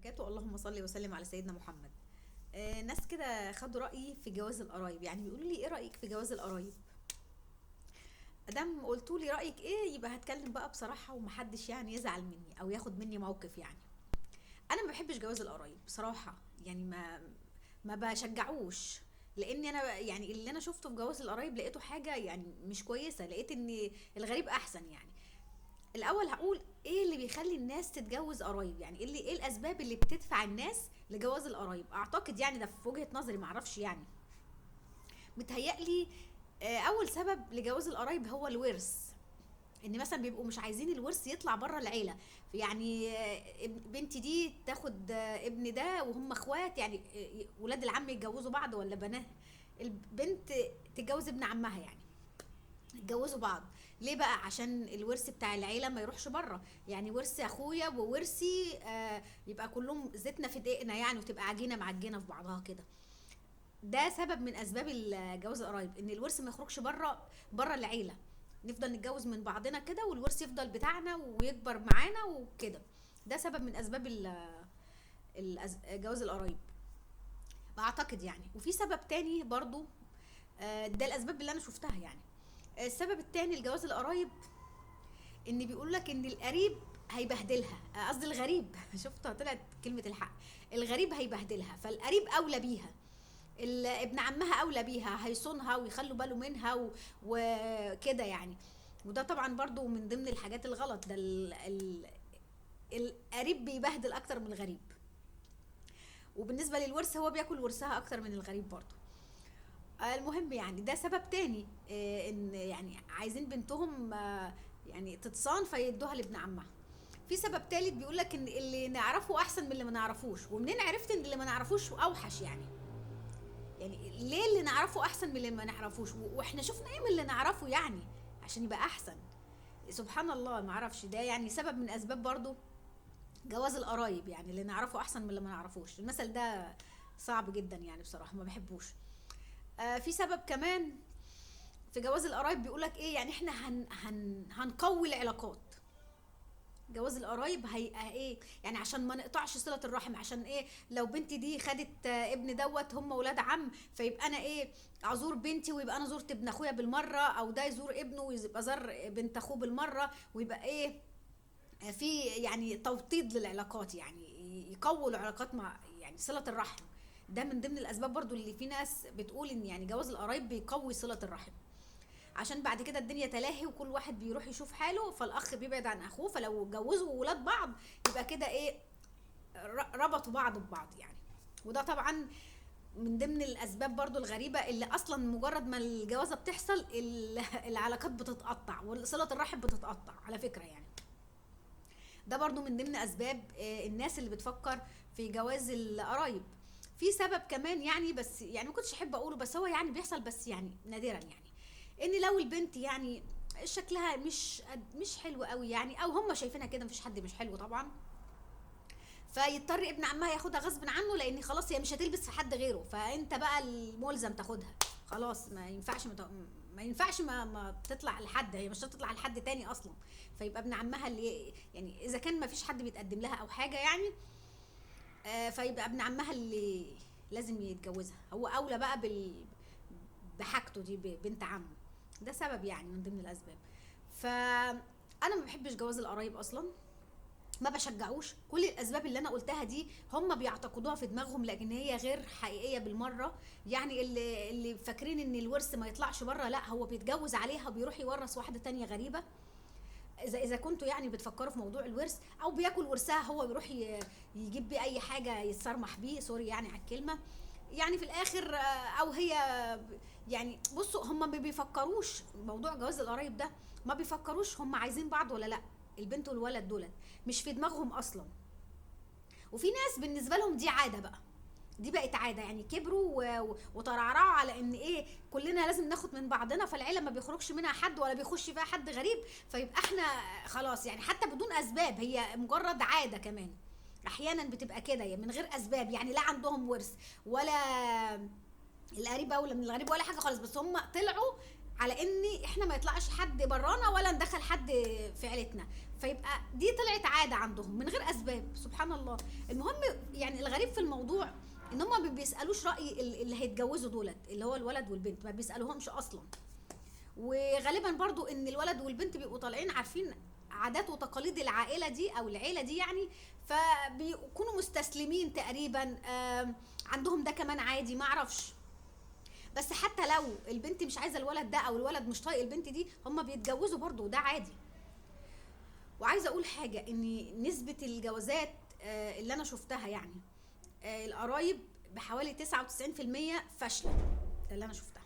وبركاته. اللهم صل وسلم على سيدنا محمد. ناس كده خدوا رأيي في جواز القرايب، يعني بيقولوا لي ايه رأيك في جواز القرايب؟ ادام قلتوا لي رأيك ايه يبقى هتكلم بقى بصراحة، ومحدش يعني يزعل مني او ياخد مني موقف. يعني انا ما بحبش جواز القرايب بصراحة، يعني ما بشجعوش، لان انا يعني اللي انا شفته في جواز القرايب لقيته حاجة يعني مش كويسة، لقيت ان الغريب احسن. يعني الاول هقول ايه اللي بيخلي الناس تتجوز قرايب، يعني ايه الاسباب اللي بتدفع الناس لجواز القرايب. اعتقد يعني ده في وجهة نظري، معرفش، يعني متهيألي اول سبب لجواز القرايب هو الورث، ان مثلا بيبقوا مش عايزين الورث يطلع بره العيلة، يعني بنتي دي تاخد ابن ده وهم اخوات، يعني ولاد العم يتجوزوا بعض، ولا بنات البنت تتجوز ابن عمها، يعني يتجوزوا بعض. ليه بقى؟ عشان الورث بتاع العيلة ما يروحش بره، يعني ورث اخويا وورثي يبقى كلهم زيتنا في دقيقنا يعني، وتبقى عجينه معجنه في بعضها كده. ده سبب من اسباب جواز القرايب، ان الورث ما يخرجش بره العيلة، نفضل نتجوز من بعضنا كده والورث يفضل بتاعنا ويكبر معانا وكده. ده سبب من اسباب جواز القرايب بعتقد يعني. وفي سبب تاني برضو، ده الاسباب اللي انا شفتها يعني. السبب التاني لجواز القرايب ان بيقول لك ان القريب هيبهدلها، قصدي الغريب شفتها طلعت كلمة الحق، الغريب هيبهدلها، فالقريب اولى بيها، ابن عمها اولى بيها، هيصونها ويخلوا باله منها وكده يعني. وده طبعا برضو من ضمن الحاجات الغلط، ده القريب بيبهدل اكتر من الغريب. وبالنسبة للورث هو بياكل ورثها اكتر من الغريب برضو. المهم يعني ده سبب تاني، ان يعني عايزين بنتهم يعني تتصان فيدوها لابن عمها. في سبب تالت بيقول لك ان اللي نعرفه احسن من اللي ما نعرفوش. ومنين عرفت ان اللي ما نعرفوش اوحش؟ يعني ليه اللي نعرفه احسن من اللي ما نعرفوش؟ واحنا شفنا ايه من اللي نعرفه يعني عشان يبقى احسن؟ سبحان الله، ما اعرفش. ده يعني سبب من اسباب برضو جواز القرايب، يعني اللي نعرفه احسن من اللي ما نعرفوش. المثل ده صعب جدا يعني بصراحة، ما بحبوش. في سبب كمان في جواز القرايب بيقولك ايه، يعني احنا هن هن هنقوي العلاقات. جواز القرايب هي ايه يعني؟ عشان ما نقطعش صلة الرحم، عشان ايه؟ لو بنتي دي خدت ابن دوت، هم ولاد عم، فيبقى انا ايه ازور بنتي ويبقى انا زرت ابن اخويا بالمرة، او ده يزور ابنه ويبقى زار بنت اخوه بالمرة، ويبقى ايه في يعني توطيد للعلاقات، يعني يقووا العلاقات مع يعني صلة الرحم. ده من ضمن الاسباب برضو اللي في ناس بتقول ان يعني جواز القرايب بيقوي صلة الرحم، عشان بعد كده الدنيا تلاهي وكل واحد بيروح يشوف حاله، فالاخ بيبعد عن اخوه، فلو اتجوزوا ولاد بعض يبقى كده ايه ربطوا بعض ببعض يعني. وده طبعا من ضمن الاسباب برضو الغريبة اللي اصلا مجرد ما الجوازة بتحصل العلاقات بتتقطع وصلة الرحم بتتقطع على فكرة يعني. ده برضو من ضمن اسباب الناس اللي بتفكر في جواز القرايب. في سبب كمان يعني، بس يعني ما كنتش احب اقوله، بس هو يعني بيحصل بس يعني نادرا، يعني ان لو البنت يعني شكلها مش حلو قوي يعني، او هم شايفينها كده، مفيش حد مش حلو طبعا، فيضطر ابن عمها ياخدها غصب عنه، لان خلاص هي مش هتلبس في حد غيره، فانت بقى الملزم تاخدها، خلاص ما ينفعش ما ينفعش ما تطلع لحد، هي مش هتطلع لحد تاني اصلا، فيبقى ابن عمها اللي يعني اذا كان ما فيش حد بيتقدم لها او حاجة يعني، فيبقى ابن عمها اللي لازم يتجوزها، هو اولى بقى بحاجته دي، بنت عمه. ده سبب يعني من ضمن الاسباب. فانا ما بحبش جواز القرايب اصلا، ما بشجعوش. كل الاسباب اللي انا قلتها دي هم بيعتقدوها في دماغهم، لكن هي غير حقيقية بالمرة. يعني اللي فاكرين ان الورث ما يطلعش بره، لا، هو بيتجوز عليها وبيروح يورث واحدة تانية غريبة. اذا كنتوا يعني بتفكروا في موضوع الورث، او بياكل ورثها هو بيروح يجيب بيه اي حاجة يتصرمح بيه، سوري يعني على الكلمة، يعني في الاخر، او هي يعني بصوا، هم ما بيفكروش موضوع جواز القرايب ده، ما بيفكروش هم عايزين بعض ولا لا، البنت والولد دولت مش في دماغهم اصلا. وفي ناس بالنسبة لهم دي عادة بقى، دي بقت عادة يعني، كبروا وترعرعوا على ان ايه كلنا لازم ناخد من بعضنا، فالعيله ما بيخرجش منها حد ولا بيخش فيها حد غريب، فيبقى احنا خلاص يعني، حتى بدون اسباب، هي مجرد عادة. كمان احيانا بتبقى كده يعني من غير اسباب، يعني لا عندهم ورث ولا القريب اولى من الغريب ولا حاجة خالص، بس هم طلعوا على ان احنا ما يطلعش حد برانا ولا ندخل حد في عيلتنا. فيبقى دي طلعت عادة عندهم من غير اسباب، سبحان الله. المهم يعني الغريب في الموضوع ان هم ما بيسالوش راي اللي هيتجوزوا دولت، اللي هو الولد والبنت، ما بيسالوهمش اصلا. وغالبا برضو ان الولد والبنت بيبقوا طالعين عارفين عادات وتقاليد العائلة دي او العيلة دي يعني، فبيكونوا مستسلمين تقريبا، عندهم ده كمان عادي، ما اعرفش. بس حتى لو البنت مش عايزه الولد ده او الولد مش طايق البنت دي، هم بيتجوزوا برضو وده عادي. وعايزه اقول حاجة، ان نسبه الجوازات اللي انا شفتها يعني القرايب بحوالي 99% فاشلة، ده اللي انا شفتها.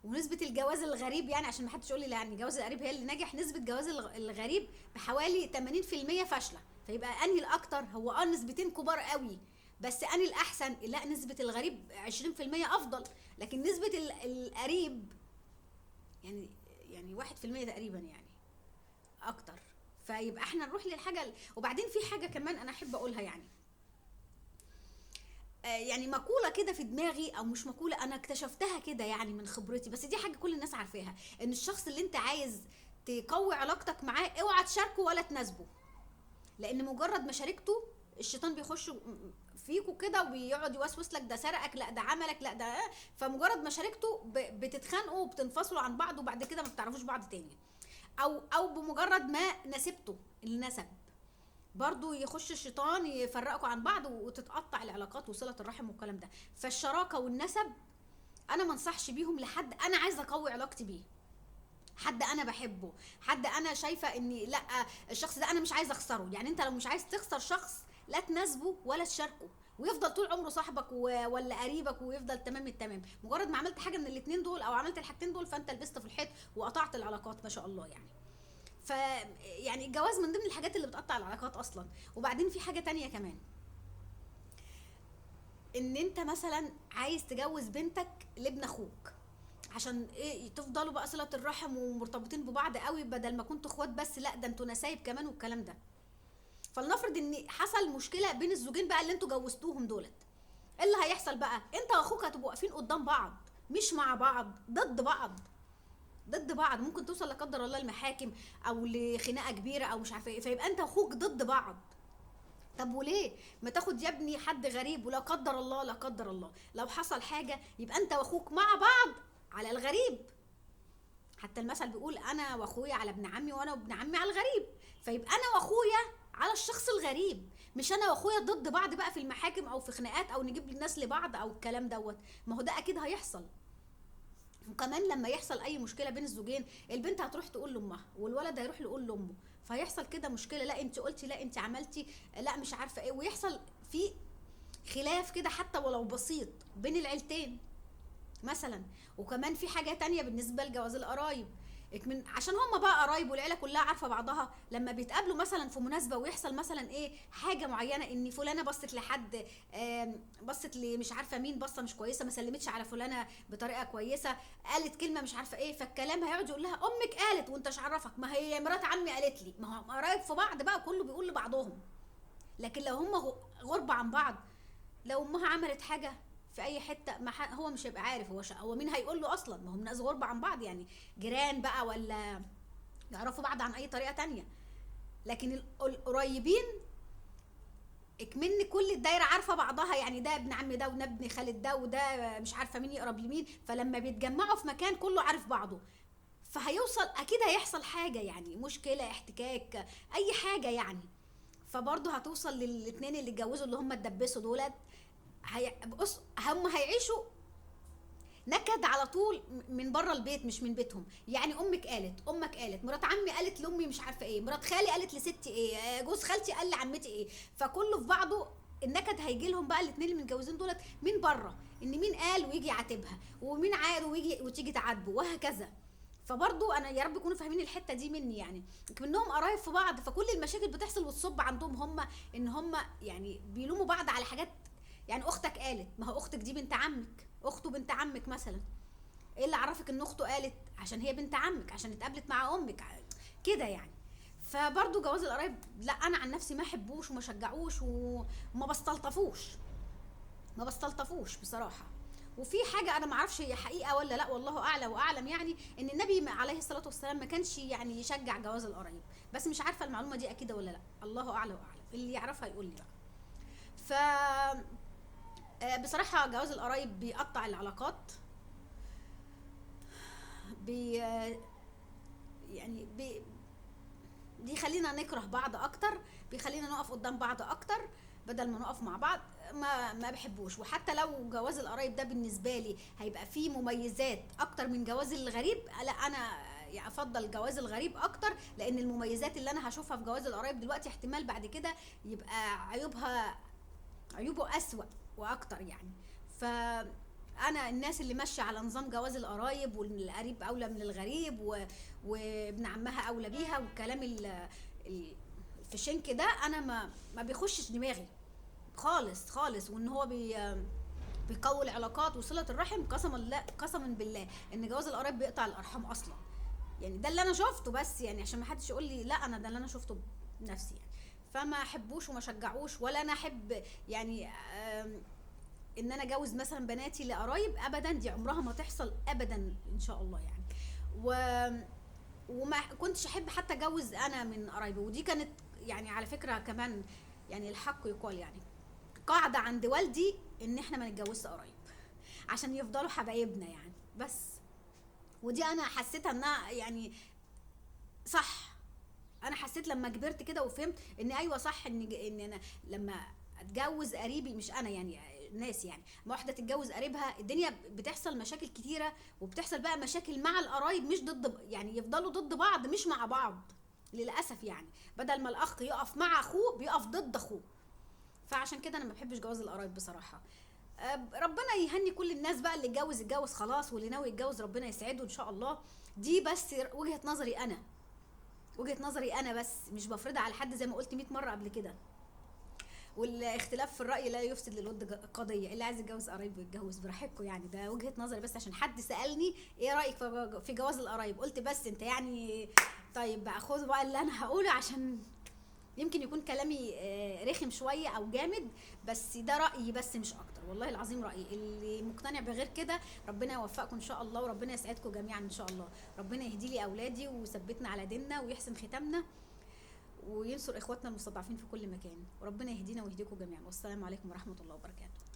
ونسبه الجواز الغريب، يعني عشان ما حدش يقول لي لا يعني جواز القريب هي اللي ناجح، نسبه جواز الغريب بحوالي 80% فاشلة. فيبقى انهي الاكتر؟ هو نسبتين كبار قوي، بس انهي الاحسن؟ لا، نسبه الغريب 20% افضل، لكن نسبه القريب يعني 1% تقريبا يعني اكتر. فيبقى احنا نروح للحاجة. وبعدين في حاجة كمان انا احب اقولها، يعني يعني مقولة كده في دماغي، او مش مقولة، انا اكتشفتها كده يعني من خبرتي، بس دي حاجة كل الناس عارفاها، ان الشخص اللي انت عايز تقوي علاقتك معاه اوعى تشاركه ولا تناسبه، لان مجرد ما شاركته الشيطان بيخش فيكوا كده وبيقعد يوسوس لك، ده سرقك، لا ده عملك، لا ده، فمجرد ما شاركته بتتخانقوا وبتنفصلوا عن بعض، وبعد كده ما بتعرفوش بعض تاني. او بمجرد ما نسبته، النسب برضو يخش الشيطان يفرقكوا عن بعض وتتقطع العلاقات وصلة الرحم والكلام ده. فالشراكة والنسب انا ما انصحش بيهم لحد انا عايزة اقوي علاقتي بيه، حد انا بحبه، حد انا شايفة اني لا الشخص ده انا مش عايزة اخسره. يعني انت لو مش عايز تخسر شخص لا تناسبه ولا تشاركه، ويفضل طول عمره صاحبك ولا قريبك، ويفضل تمام التمام. مجرد ما عملت حاجة من الاتنين دول او عملت الحاجتين دول فانت لبست في الحيط وقطعت العلاقات ما شاء الله يعني. ف يعني الجواز من ضمن الحاجات اللي بتقطع العلاقات اصلا. وبعدين في حاجة تانية كمان، ان انت مثلا عايز تجوز بنتك لابن اخوك عشان ايه؟ تفضلوا بقى صلة الرحم ومرتبطين ببعض قوي، بدل ما كنتوا اخوات بس، لا ده انتوا نسايب كمان والكلام ده. فلنفرض ان حصل مشكلة بين الزوجين بقى اللي انتوا جوزتوهم دولت، ايه اللي هيحصل بقى؟ انت واخوك هتبقوا واقفين قدام بعض، مش مع بعض، ضد بعض، ضد بعض. ممكن توصل لا قدر الله المحاكم او لخناقه كبيرة او مش عارفه ايه، فيبقى انت واخوك ضد بعض. طب وليه ما تاخد يا ابني حد غريب، ولا قدر الله لا قدر الله لو حصل حاجة يبقى انت واخوك مع بعض على الغريب. حتى المثل بيقول انا واخويا على ابن عمي وانا وابن عمي على الغريب، فيبقى انا واخويا على الشخص الغريب، مش انا واخويا ضد بعض بقى في المحاكم او في خناقات او نجيب الناس لبعض او الكلام دوت. ما هو ده اكيد هيحصل. وكمان لما يحصل اي مشكلة بين الزوجين، البنت هتروح تقول لامها والولد هيروح يقول لامه، فهيحصل كده مشكلة، لا انت قلتي، لا انت عملتي، لا مش عارفه ايه، ويحصل في خلاف كده حتى ولو بسيط بين العيلتين مثلا. وكمان في حاجة تانية بالنسبة لجواز القرايب، من عشان هم بقى قرايب والعيلة كلها عارفه بعضها، لما بيتقابلوا مثلا في مناسبة ويحصل مثلا ايه حاجة معينة، ان فلانه بصت لحد، بصت لمش عارفه مين، بصة مش كويسة، ما سلمتش على فلانه بطريقة كويسة، قالت كلمة مش عارفه ايه، فالكلام هيقعد يقول لها امك قالت وانت مش عرفك، ما هي مرات عمي قالت لي، ما هو قرايب في بعض بقى كله بيقول لبعضهم. لكن لو هم غربه عن بعض، لو امها عملت حاجة في اي حتة ما هو مش هيبقى عارف، هو مين هيقول له اصلا؟ ما هم ناس غربه عن بعض يعني، جيران بقى ولا يعرفوا بعض عن اي طريقه تانية. لكن القريبين اكمن كل الدايرة عارفه بعضها، يعني ده ابن عم ده وده ابن خالد ده وده مش عارفه مين يقرب لمين، فلما بيتجمعوا في مكان كله عارف بعضه، فهيوصل اكيد هيحصل حاجة يعني، مشكلة، احتكاك، اي حاجة يعني. فبرضه هتوصل للاثنين اللي اتجوزوا اللي هم اتدبسوا دولت، بص هم هيعيشوا نكد على طول من بره البيت مش من بيتهم. يعني امك قالت، امك قالت، مرات عمي قالت لامي مش عارفه ايه، مرات خالي قالت لستي ايه، جوز خالتي قال لعمتي ايه، فكله في بعضه. النكد هيجي لهم بقى الاثنين اللي متجوزين دولت من بره، ان مين قال ويجي يعاتبها، ومين عاد ويجي وتيجي تعاتبه، وهكذا. فبرضو انا يا رب يكونوا فاهمين الحتة دي مني، يعني منهم قرايب في بعض، فكل المشاكل بتحصل وتصب عندهم هم، ان هم يعني بيلوموا بعض على حاجات. يعني اختك قالت، ما هو اختك دي بنت عمك، اخته بنت عمك مثلا، ايه اللي عرفك ان اخته قالت؟ عشان هي بنت عمك، عشان اتقابلت مع امك كده يعني. فبرضو جواز القرايب لا، انا عن نفسي ما احبوش وما شجعوش وما بستلطفوش، ما بستلطفوش بصراحة. وفي حاجة انا ما اعرفش هي حقيقة ولا لا، والله اعلى واعلم، يعني ان النبي عليه الصلاة والسلام ما كانش يعني يشجع جواز القرايب، بس مش عارفه المعلومة دي اكيدة ولا لا، الله اعلى واعلم، اللي يعرفها يقول لي بقى. ف بصراحة جواز القرايب بيقطع العلاقات، بي يعني بي بيخلينا نكره بعض اكتر، بيخلينا نقف قدام بعض اكتر بدل ما نقف مع بعض. ما بحبوش. وحتى لو جواز القرايب ده بالنسبة لي هيبقى فيه مميزات اكتر من جواز الغريب، لا انا افضل جواز الغريب اكتر، لان المميزات اللي انا هشوفها في جواز القرايب دلوقتي احتمال بعد كده يبقى عيوبه اسوأ واكتر يعني. فانا الناس اللي ماشية على نظام جواز القرايب والقريب اولى من الغريب وابن عمها اولى بيها والكلام الفشنك ده، انا ما بيخشش دماغي خالص خالص. وان هو بيقوي العلاقات وصله الرحم، قسما بالله ان جواز القرايب بيقطع الارحام اصلا يعني. ده اللي انا شفته، بس يعني عشان ما حدش يقول لي لا، انا ده اللي انا شفته بنفسي يعني. فما احبوش وما شجعوش، ولا انا احب يعني ان انا اجوز مثلا بناتي لقرايب ابدا، دي عمرها ما تحصل ابدا ان شاء الله يعني. وما كنتش احب حتى اجوز انا من قرايبي، ودي كانت يعني على فكرة كمان يعني الحق يقال يعني قاعدة عند والدي ان احنا ما نتجوزش قرايب عشان يفضلوا حبايبنا يعني. بس ودي انا حسيتها انها يعني صح، انا حسيت لما كبرت كده وفهمت ان ايوه صح، ان انا لما اتجوز قريبي، مش انا يعني الناس يعني، ما واحدة تتجوز قريبها الدنيا بتحصل مشاكل كتيرة، وبتحصل بقى مشاكل مع القرايب مش ضد، يعني يفضلوا ضد بعض مش مع بعض للاسف يعني. بدل ما الاخ يقف مع اخوه بيقف ضد اخوه. فعشان كده انا ما بحبش جواز القرايب بصراحة. ربنا يهني كل الناس بقى، اللي اتجوز اتجوز خلاص، واللي ناوي يتجوز ربنا يسعده ان شاء الله. دي بس وجهه نظري انا، وجهه نظري انا بس، مش بفرضها على حد زي ما قلت 100 مرة قبل كده. والاختلاف في الراي لا يفسد للود قضية، اللي عايز يتجوز قرايب يتجوز براحتكم يعني، ده وجهه نظري بس عشان حد سالني ايه رايك في جواز القرايب، قلت بس انت يعني طيب بقى خدوا بقى اللي انا هقوله، عشان يمكن يكون كلامي رخم شوية او جامد، بس ده رايي بس مش اكتر، والله العظيم رايي. اللي مقتنع بغير كده ربنا يوفقكم ان شاء الله، وربنا يسعدكم جميعا ان شاء الله. ربنا يهدي لي اولادي ويثبتنا على ديننا ويحسن ختامنا وينصر اخواتنا المستضعفين في كل مكان، وربنا يهدينا ويهديكم جميعا. والسلام عليكم ورحمة الله وبركاته.